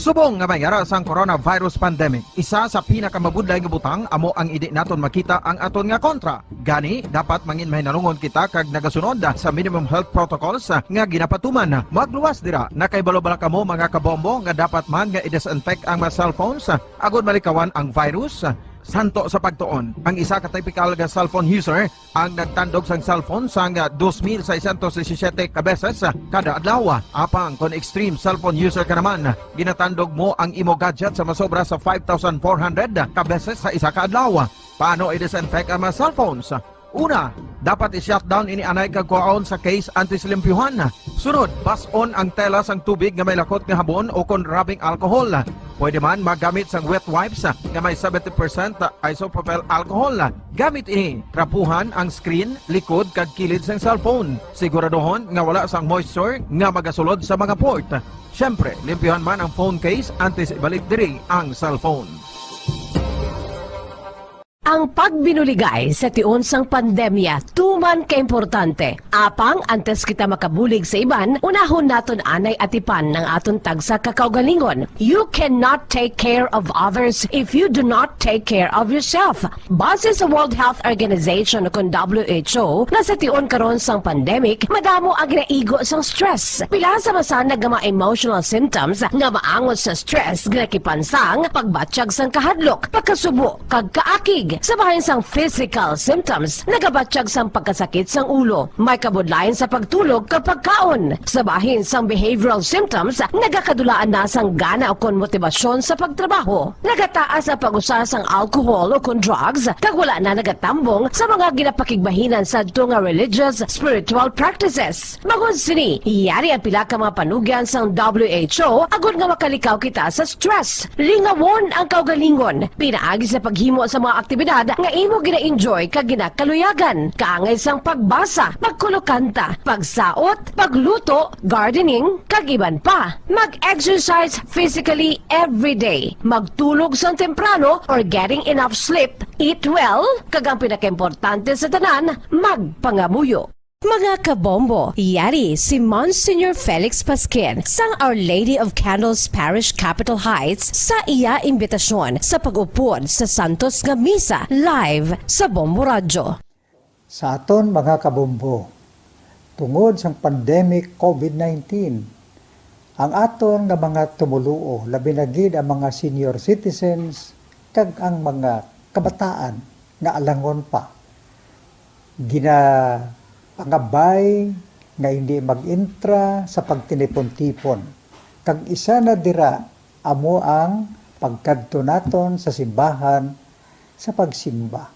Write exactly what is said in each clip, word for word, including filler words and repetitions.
Subong nga may yara sang coronavirus pandemic, isa sa pinakamabudlay nga butang amo ang indi naton makita ang aton nga kontra. Gani, dapat mangin mahinalungon kita kag nagasunod sa minimum health protocols nga ginapatuman. Magluwas dira, nakahibalo bala kamo, mga kabombo, nga dapat man nga i-disinfect ang mga cellphones agod malikawan ang virus? Santo sa pagtuon, ang isa ka typical nga cellphone user ang nagtandog sang cellphone sang dos mil seiscientos disisiete ka beses kada adlaw. Apang kon extreme cellphone user ka naman, ginatandog mo ang imo gadget sa masobra sa five thousand four hundred ka beses sa isa ka adlaw. Paano i-disinfect ang mga cellphones? Una, dapat i-shutdown ini anay kag kuhaon sa case antes limpyuhan. Sunod, bas-on ang tela sang tubig nga may lakot nga habon o kon rubbing alcohol. Pwede man magamit sang wet wipes nga may seventy percent isopropyl alcohol. Gamit ini, trapuhan ang screen, likod, kag kilid sang cellphone. Siguraduhon nga wala sang moisture nga magasulod sa mga port. Siyempre, limpyuhan man ang phone case antes ibalik diri ang cellphone. Ang pagbinuligay sa tion sang pandemya tuman ka importante. Apang antes kita makabulig sa iban, unahon naton anay atipan ang aton tagsa ka kaugalingon. You cannot take care of others if you do not take care of yourself. Base sa World Health Organization, kon W H O, nga sa tion karon sang pandemic, madamo ang ginaigo sang stress. Pila sa masanag nga mga emotional symptoms nga maangot sa stress ginakipan sang pagbatyag sang kahadlok, pagkasubo, kag kaakig. Sa bahin sang physical symptoms, nagabatyag sang pagkasakit sang ulo, may kabudlayan sa pagtulog kag pagkaon. Sa bahin sang behavioral symptoms, nagakadulaan na sang gana ukon motibasyon sa pagtrabaho. Nagataas ang pag-usa sang alcohol ukon drugs, kag wala na nagatambong sa mga ginapakigbahinan sadto nga religious, spiritual practices. Bangod sini, yari ang pila ka mga panugyan sang W H O agod nga makalikaw kita sa stress. Lingawon ang kaugalingon pinaagi sa paghimo sa mga aktibidad nga imo gina-enjoy kag ginakaluyagan, kaangay sang pagbasa, pagkulokanta, pagsaot, pagluto, gardening, kag iban pa. Mag-exercise physically every day. Magtulog sang temprano or getting enough sleep. Eat well, kag ang pinakaimportante sa tanan, magpangamuyo. Mga kabombo, yari si Monsignor Felix Pasquin sang Our Lady of Candles Parish, Capitol Heights, sa iya imbitasyon sa pag-upod sa Santos nga Misa live sa Bombo Radyo. Sa aton mga kabombo, tungod sang pandemic COVID nineteen, ang aton nga mga tumoluo, labi na gid ang mga senior citizens kag ang mga kabataan nga alangon pa, ginapangabay nga hindi mag-intra sa pagtinipon-tipon, kag isa na dira amo ang pagkadto naton sa simbahan sa pagsimba.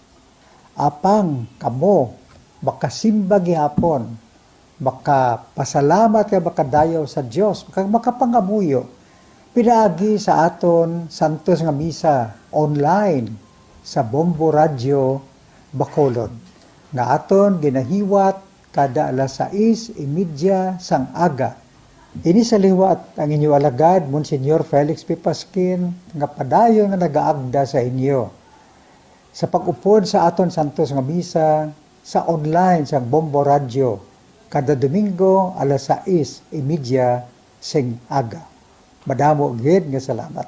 Apang kamo makasimba gihapon, makapasalamat kag makadayaw sa Dios, kag makapangamuyo pinaagi sa aton santos nga misa online sa Bombo Radyo Bacolod, nga aton ginahiwat kada alas sais y media sang aga. Ini sa liwat ang inyo alagad, Monsignor Felix P. Pasquin, nga padayon nga nagaagda sa inyo sa pag-upod sa aton santos nga misa sa online sang Bombo Radyo kada Domingo alas sais y media sing aga. Madamo gid nga salamat.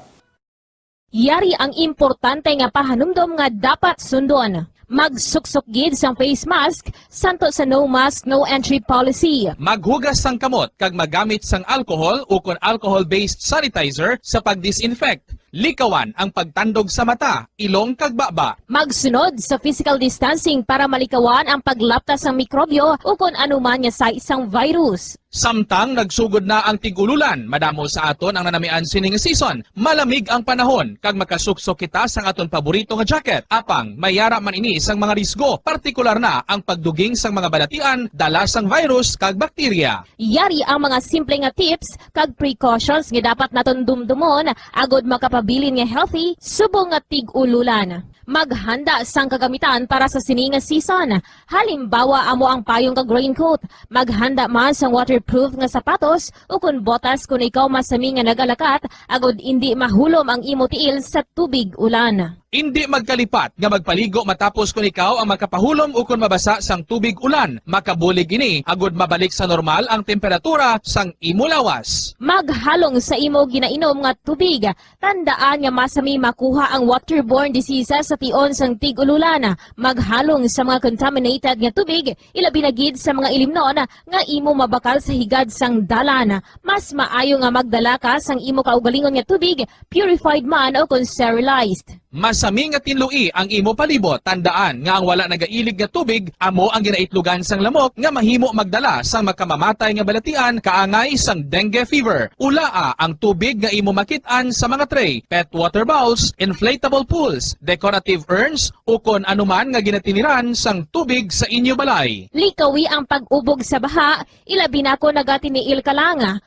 Yari ang importante nga pahanumdom nga dapat sundon. Magsuksok gid sang face mask, santo sa no mask, no entry policy. Maghugas sang kamot kag magamit sang alcohol ukon alcohol-based sanitizer sa pag-disinfect. Likawan ang pagtandog sa mata, ilong kag baba. Magsunod sa physical distancing para malikawan ang paglapta sang mikrobyo ukon anuman nga sais sang virus. Samtang nagsugod na ang tig-ululan, madamo sa aton ang nanamian sini nga season. Malamig ang panahon, kag makasuksok kita sang aton paborito nga jacket. Apang, may yara man ini sang mga risgo, partikular na ang pagduging sang mga balatian dala sang virus kag bakterya. Yari ang mga simple nga tips kag precautions nga dapat naton dumdumon agod makapabilin nga healthy subong nga tig-ululan. Maghanda sang kagamitan para sa sini nga season. Halimbawa, amo ang payong kag raincoat. Maghanda man sang waterproof nga sapatos ukon botas kon ikaw masami nga nagalakat, agod indi mahulom ang imo tiil sa tubig ulan. Indi magkalipat nga magpaligo matapos kon ikaw ang makapahulom ukon mabasa sang tubig ulan. Makabulig ini agud mabalik sa normal ang temperatura sang imo lawas. Maghalong sa imo ginainom nga tubig. Tandaan nga masami makuha ang waterborne diseases sa tion sang tig-ululan. Maghalong sa mga contaminated nga tubig, ilabi na gid sa mga ilimnon nga imo mabakal sa higad sang dalan. Mas maayo nga magdala ka sang imo kaugalingon nga tubig, purified man o kon sterilized. Masami nga tinloi ang imo palibot. Tandaan nga ang wala nagailig nga tubig amo ang ginaitlogan sang lamok nga mahimo magdala sang makamamatay nga balatian kaangay sang dengue fever. Ulaa ang tubig nga imo makit-an sa mga tray, pet water bowls, inflatable pools, decorative urns, ukon anuman nga ginatiniran sang tubig sa inyo balay. Likawi ang pag-ubog sa baha, ilabi na kon nagatiniil ka lang.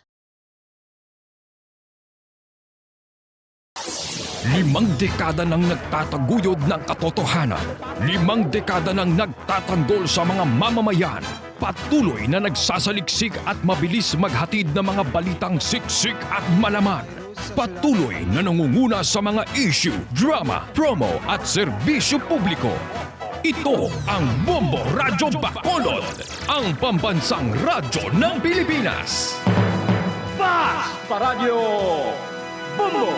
Limang dekada nang nagtataguyod ng katotohanan. Limang dekada nang nagtatanggol sa mga mamamayan. Patuloy na nagsasaliksik at mabilis maghatid ng mga balitang siksik at malaman. Patuloy na nangunguna sa mga issue, drama, promo at serbisyo publiko. Ito ang Bombo Radyo Bacolod, ang pambansang radyo ng Pilipinas. Basta Radyo Bombo!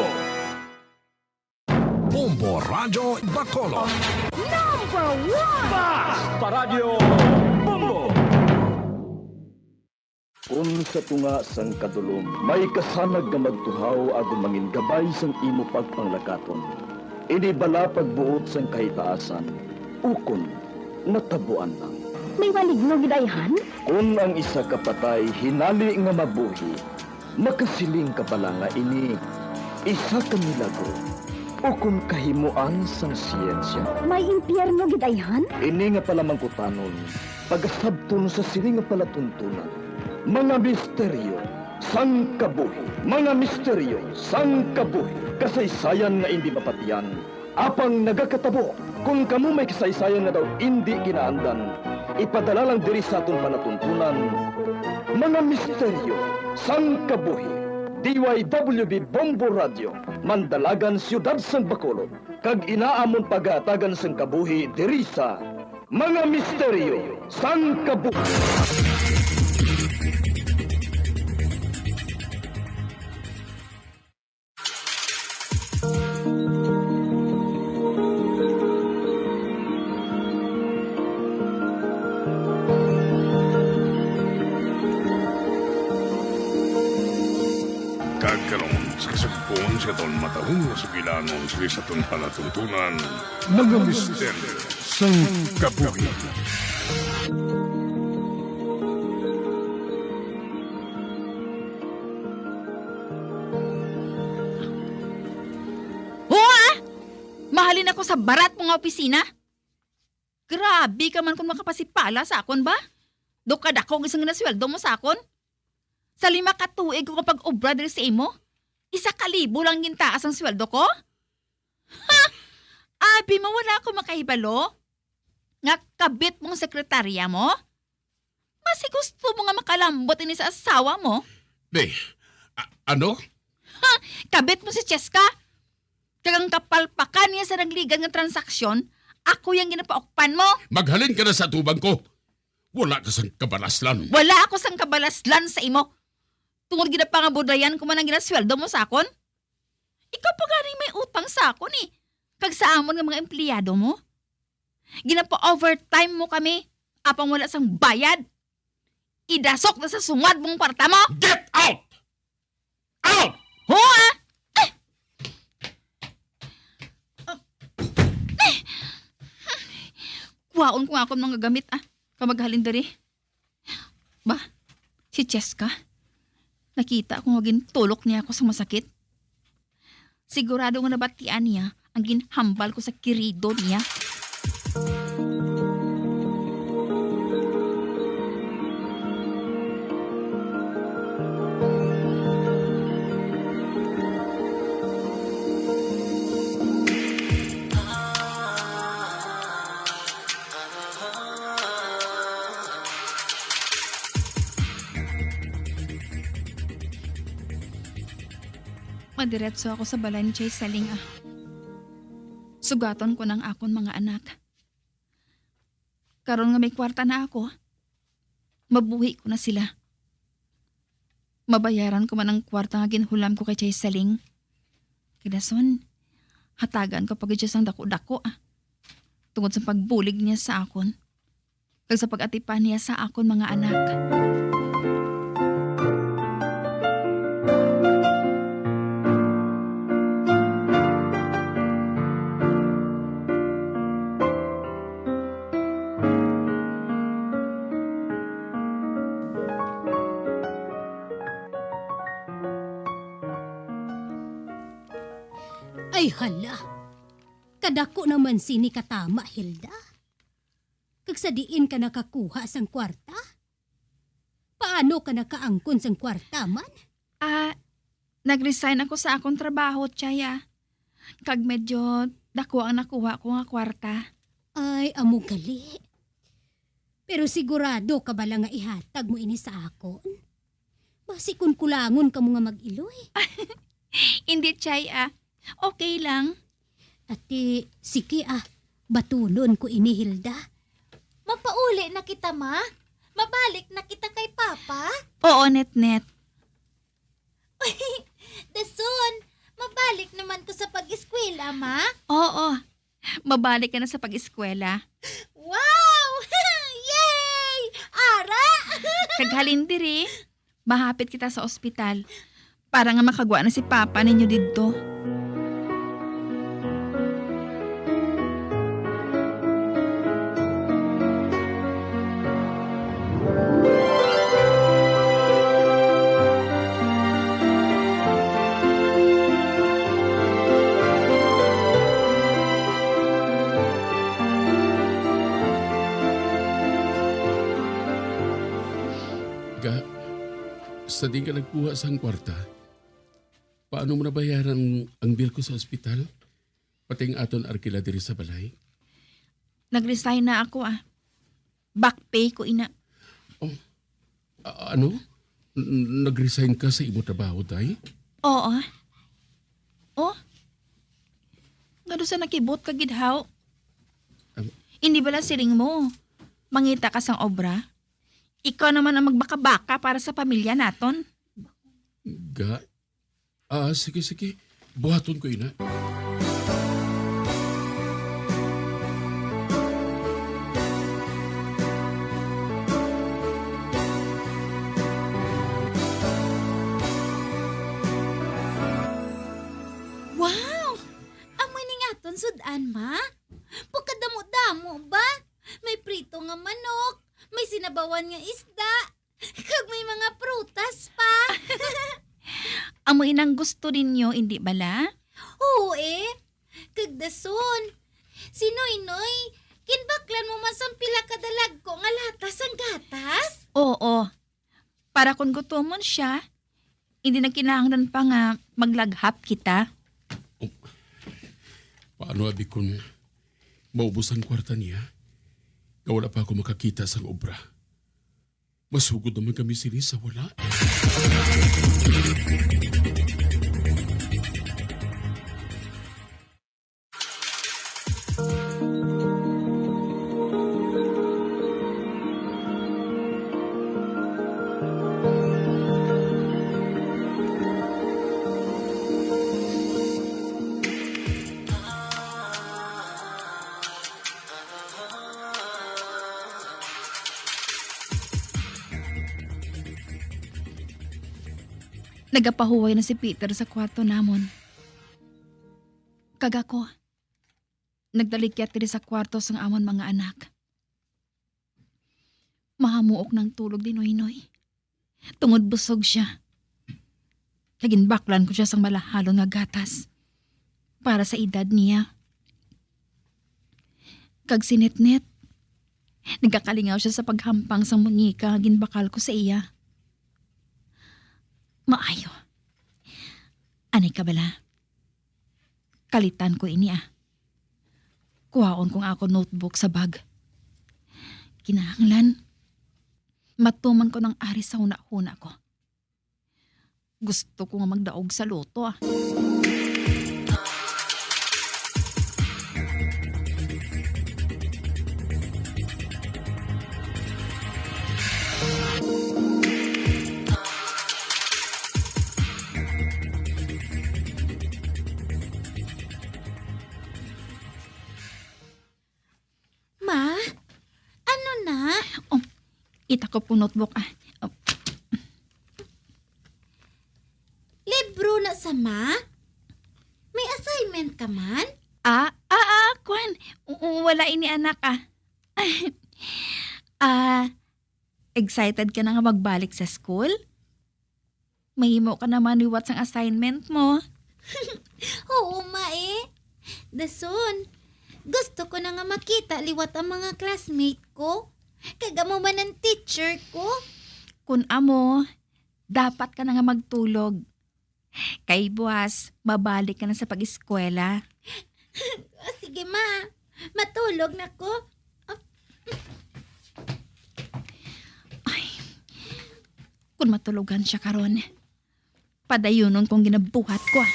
Bombo Radyo Bacolod. Number one! Basta Radyo Bombo! Kon sa tunga sang kadulom may kasanag nga magtuhaw agud mangin gabay sang imo pagpanglakaton, ini bala pagbuot sang kahitaasan, ukon natabuan lang. May maligno gid ayhan? Kon ang isa ka patay hinali nga mabuhi, makasiling ka bala nga ini isa ka milagro ukon kahimuan sang siyensya? May impyerno gid ayhan? Ini nga palamangkutanon, pagasabton sa sini nga palatuntunan, mga misteryo sang kabuhi, mga misteryo sang kabuhi, kasaysayan nga indi mapatian, apang nagakatabo. Kon kamo may kasaysayan nga daw indi ginaandan, ipadala lang diri sa aton palatuntunan, mga misteryo sang kabuhi. D Y W B Bombo Radio, Mandalagan, Siyudad sang Bacolod, kag ina amon pagahatagan sang kabuhi diri sa Mga Misteryo sang Kabuhi. Kag karon, sa kasugpon sa aton matahom nga sugilanon sa aton palatuntunan, mga misteryo sang kabuhi. Oo, ah! Mahalin ako sa barat mo nga opisina. Grabe ka man kon makapasipala sa akon ba? Daw kadako gid sang ginasweldo mo sa akon. Sa lima ka tuig ko nga pag-obra diri sa imo, isa ka libo lang gintaas ang sweldo ko? Ha! Abi mo, wala ako makahibalo nga kabit mong sekretarya mo? Basi gusto mo nga makalambot ini sa asawa mo? Be, a-, ano? Ha! Kabit mo si Cheska? Kag ang kapalpakan niya sa nagligan nga transaksyon, ako yang ginapaukpan mo. Maghalin ka na sa atubang ko. Wala ka sang kabalaslan. Wala ako sang kabalaslan sa imo. Tungod ginapangabudayan ko man ang ginasweldo mo sa akon. Ikaw pa gani may utang sa akon, eh. Kag sa amon nga mga empleyado mo. Ginapa-overtime mo kami, apang wala sang bayad. Idasok na sa sungad mong kwarta mo. Get out! Out! Ho, ah! Eh! Ah. Eh! Kuhaon ko nga akon mga gamit, ah. Kag maghalin diri. Ba, si Cheska? Nakita ko nga gintulok niya ako sa masakit. Sigurado nga nabatian niya ang ginhambal ko sa kirido niya. Madiretso ako sa balay ni Chay Saling, ah. Sugaton ko na ang akon mga anak. Karon nga may kwarta na ako, mabuhi ko na sila. Mabayaran ko man ang kwarta nga ginhulam ko kay Chay Saling. Kay dason, hatagan ko pa gid siya sang dako-dako, ah, tungod sa pagbulig niya sa akon kag sa pag-atipan niya sa akon mga anak. Ay, hala! Kadako naman sini ka tama, Hilda. Kag sa diin ka nakakuha sang kwarta? Paano ka nakaangkon sang kwarta man? Ah, nag-resign ako sa akon trabaho, Chay, ah. Kag medyo dako ang nakuha ko nga kwarta. Ay, amo gali. Pero sigurado ka bala nga ihatag mo ini sa akon? Basi kon kulangon kamo nga mag-iloy. Hindi, Chay, ah. Okay lang. Ati, sige, ah. Batunon ko ini, Hilda. Mapauli na kita, ma. Mabalik na kita kay Papa. Oo, Netnet. Dason, mabalik naman ko sa pag-eskwela, ma. Oo, mabalik ka na sa pag-eskwela. Wow! Yay! Ara! Kag halin diri, mahapit kita sa ospital para nga makagwa na si Papa ninyo didto. Ga, sa di ka nagkuha sang kwarta, paano mo nabayaran ang, ang bill ko sa ospital? Pati ang aton arkila diri sa balay? Nag-resign na ako, ah. Back pay ko ina. Oh, a-, ano? N-, nag-resign ka sa imo trabaho, day? Oo. Oh? Ngano sa nakibot ka gid, haw? Am- Hindi bala siling mo, mangita ka sang obra? Ikaw naman ang magbaka-baka para sa pamilya naton. Ga, Ah, sige, sige. Buhaton ko ina. Wow! Amo ning aton sud-an, ma. Pagkadamo-damo ba? May prito nga manok, may sinabawan nga isda, kag may mga prutas pa. Amo inang gusto ninyo, indi bala? Oo, eh. Kag dason, si Noynoy, ginbaklan mo man sang pila ka dalagko nga lata sang gatas? Oo. Para kon gutomon siya, indi na kinahanglan pa nga maglaghap kita. Oh, paano abi kon maubos ang kwarta niya, nga wala pa ako makakita sang obra? Masugod naman kami sini sa wala. Nagapahuway na si Peter sa kwarto namon. Kag ako, nagdalikyat diri sa kwarto sang amon mga anak. Mahamuok nang tulog ni Noynoy, tungod busog sia. Kag ginbaklan ko sia sang malahalon nga gatas para sa edad niya. Kag si Netnet, nagakalingaw sia sa paghampang sang muñeca nga ginbakal ko sa iya. Maayo. Anay ka bala? Kalitan ko ini, ah. Kuhaon ko ang akon notebook sa bag. Kinahanglan matuman ko nang ari sa hunahuna ko. Gusto ko nga magdaog sa lotto, ah. Itakop ko notebook, ah. Oh. Libro na sa, ma? May assignment ka man? Ah, ah, ah, kwan. U-, u-, wala ini, anak, ah. Ah, excited ka na nga magbalik sa school? Mahimo ka naman liwat sang assignment mo. Oo, ma, eh. Dason, gusto ko na nga makita liwat ang mga classmate ko. Kag amo man ang teacher ko. Kun amo, dapat ka na nga magtulog. Kay buwas, mabalik ka na sa pag-eskwela. O, sige, ma. Matulog na ko. Ay, kung matulogan siya karon, padayunon kong ginabuhat ko, ah.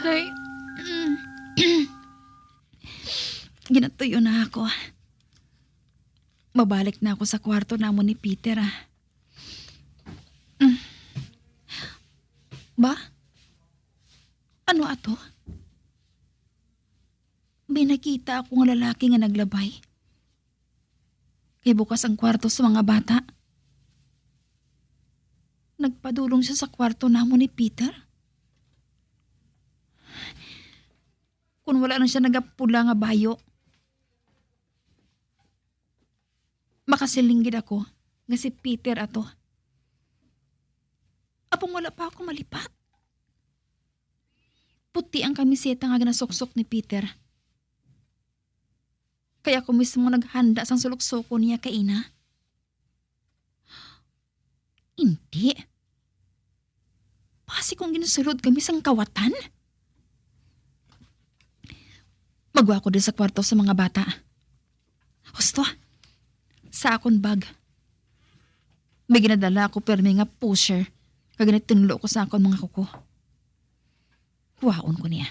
Ay. Ginatuyo na ako. Mabalik na ako sa kwarto namon ni Peter, ah. Mm. Ba? Ano ato? May nakita ako nga lalaki nga naglabay. Kay bukas ang kwarto sa mga bata. Nagpadulong siya sa kwarto namon ni Peter. Kung wala na siya nagapula nga bayo, makasiling gid ako nga si Peter ato. Apang wala pa ako malipat. Puti ang kamiseta nga ginasuksok ni Peter. Kay ako mismo naghanda sang suluksokon niya kaina. Indi. Basi kung ginsulod kami sang kawatan? Magwa ko din sa kwarto sa mga bata. Husto, sa akon bag. May ginadala ako permi nga pusher, kag ginatunlo ko sa akon mga kuko. Kuhaon ko niya.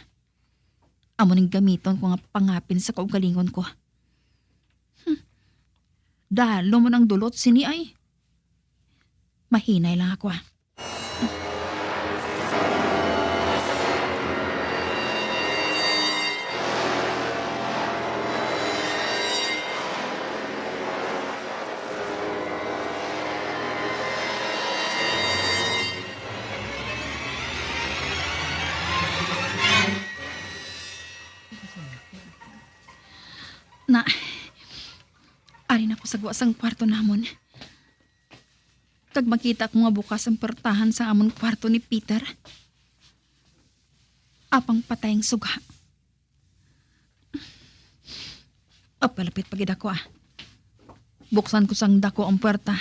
Amo ning gamiton ko nga pangapin sa kaugalingon ko. Hmm. Dalo man ang dulot sini ay. Mahinay lang ako, ah. Na, ari na ko sa gwa sang kwarto namon. Kag makita ko nga bukas ang portahan sa amon kwarto ni Peter. Apang patay ang suga. Apalapit pa gid ako, ah. Buksan ko sang dako ang puwerta.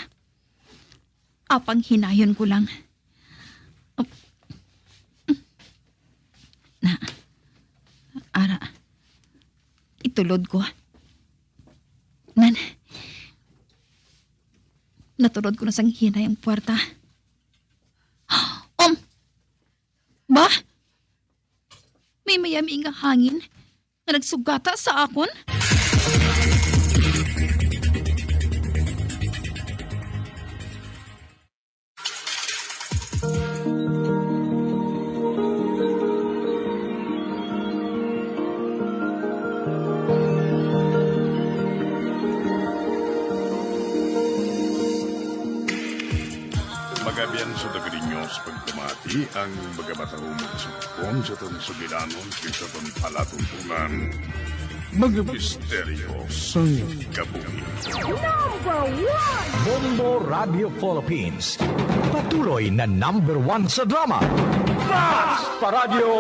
Apang hinayon ko lang. Na, ara, itulod ko. Nan, natulod ko na sang hinay ang puwerta. Um, ba? May mayami nga hangin nga nagsugata sa akon? Magabian sa taga ninyo sa pagpamati ang mga matahumog sa kon sa aton sugilanon kag sa aton palatuntunan, mga misteryo sang kabuhi. Number one! Bombo Radio Philippines, patuloy na number one sa drama. Basta Radyo!